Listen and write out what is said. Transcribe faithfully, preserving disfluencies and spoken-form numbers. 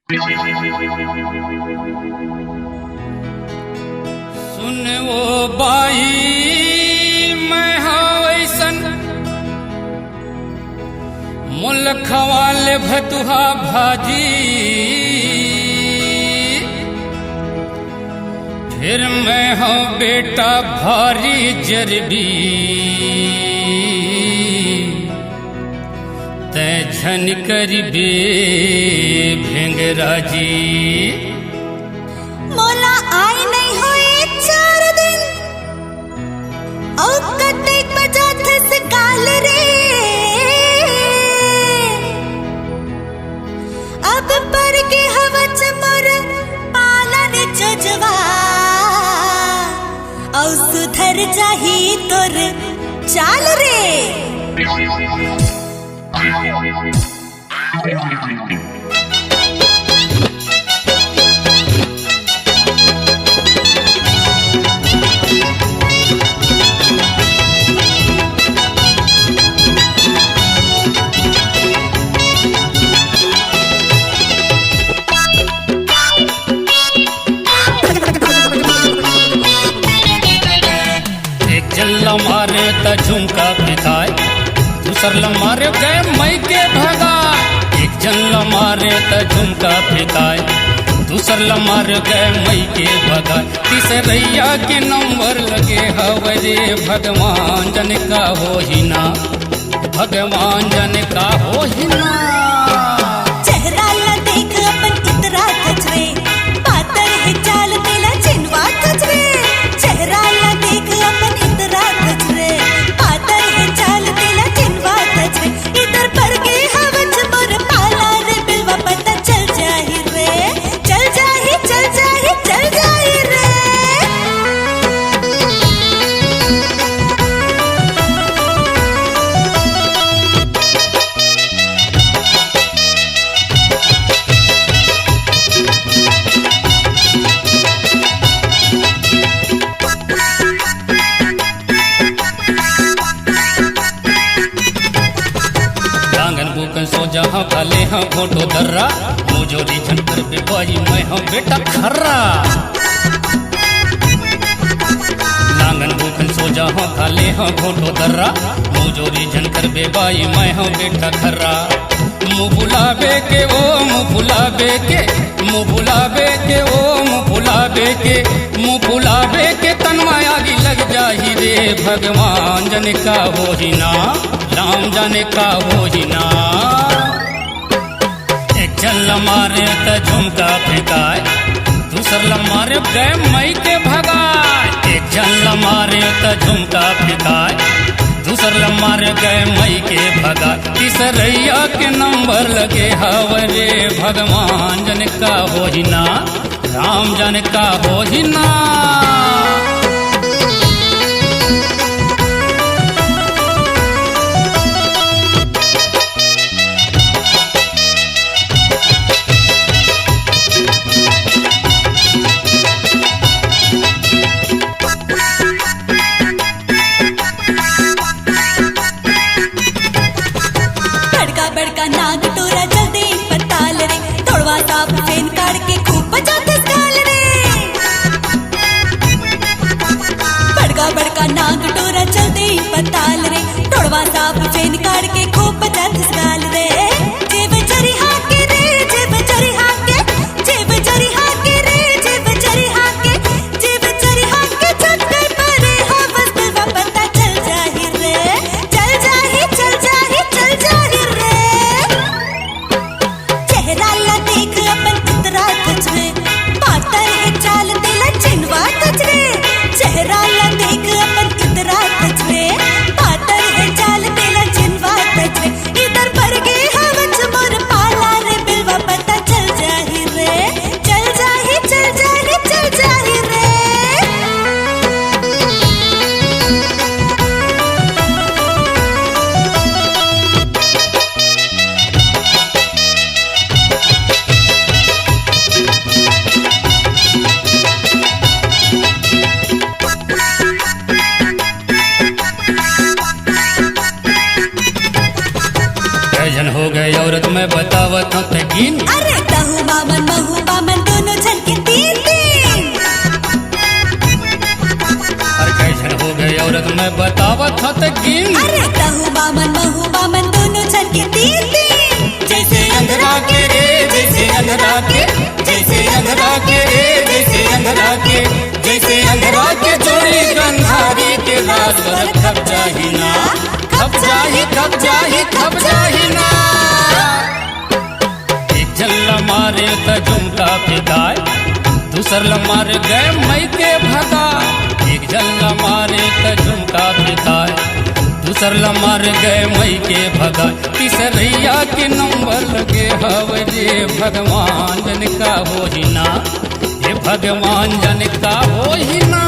सुन O by, मैं हवैसन मोला खवा ले भतुहा भाजी, फेर मैं हव बेटा भारी जरबी, तैं झन करिबे भेंगराजी। मोला आय नइ होए चार दिन, अउ कतेक बजाथस गाल रे। अब परगे हवच मोर पाला रे जजवा, अउ सुधर जाही तोर चाल रे। एक झन ल मारे त झुमका फेंकाय, दूसर ल मारे गय मई के भगाय। एक झन ल मारे त झुमका फेंकाय, दूसर ल मारे गय मई के भगाय। तीसरैया के नंबर लगे हवय रे भगवान, जने का होही ना, भगवान जने का होही ना। चेहरा ला देख अपन इतरा कचरे, पातर हे चाल तेला चिनवा कचरे। चेहरा ला देख अपन इतरा कचरे, पातर हे चाल तेला चिनवा कचरे। इधर परगे हवच मोर पाला रे बिलवा, पता चल जाही रे, चल जाही, चल जाही, चल जाही रे। लांगन बुकन सोजा हव, खाले हव घोटो दर्रा, मुजोरी झन करबे बाई, मैं हव बेटा खर्रा। लांगन बुकन सोजा हव, खाले हव घोटो दर्रा, मुजोरी झन करबे बाई, मैं हव बेटा खर्रा। मुँह फुलाबे के ओ, मुँह फुलाबे के, मुँह फुलाबे के ओ, मुँह फुलाबे के, मुँह फुलाबे के तन मा आगी लग जाही रे भगवान, जने का होही ना, राम जने का होही ना। एक झन ल मारे त झुमका फेंकाय, दूसर ल मारे गय मई के भगाय। एक झन ल मारे त झुमका फेंकाय, दूसर ल मारे गय मई के भगाय। तीसरैया के नंबर लगे हवय रे भगवान, जने का होही ना, राम जने का होही ना। बड़का बड़का नाक टोरा चलते पताल रे, तोड़वा साफ पेन काढ़ के खूब बजाते गाल रे। बड़का बड़का नाक टोरा चलते पताल रे, तोड़वा साफ पेन काढ़ के खूब बजाते गाल रे। जेब चरिहा के रे, जेब चरिहा के, जेब चरिहा के रे, जेब चरिहा के, जेब चरिहा के चक्कर परे हो, बस बिलवा पता चल जाही रे, चल जाही, चल जाही, चल जाही रे। चेहरा ला देख अपन इतरा कचरे, पातर हे चाल तेला चिनवा कचरे। चेहरा ला देख अपन इतरा कचरे, पातर हे चाल तेला चिनवा कचरे। इधर परगे हवच मोर पाला रे बिलवा, पता चल जाही रे, चल जाही, चल जाही, चल जाही रे। कै झन हो गए औरत, मैं बतावत हूँ ते गिन। अरे तहु मामन त गिन। अरे तहु बामन महु बामन दोनों झन के तीन तीन। जैसे अंधरा के रे, जैसे अंधरा के, जैसे अंधरा के रे, जैसे अंधरा के, जैसे अंधरा के जोड़ी गंधारी के राजवर खप जाही ना, खप जाही, खप जाही, खप जाही ना। एक झन ल मारे त झुमका फेंकाय, दूसर ल मारे गय मई के भगाय। एक झन ल मारे त झुमका फेंकाय, दूसर ल मारे गय मई के भगाय। तीसरैया के नंबर लगे हवे रे भगवान, जने का होही ना, हे भगवान, जने का होही ना।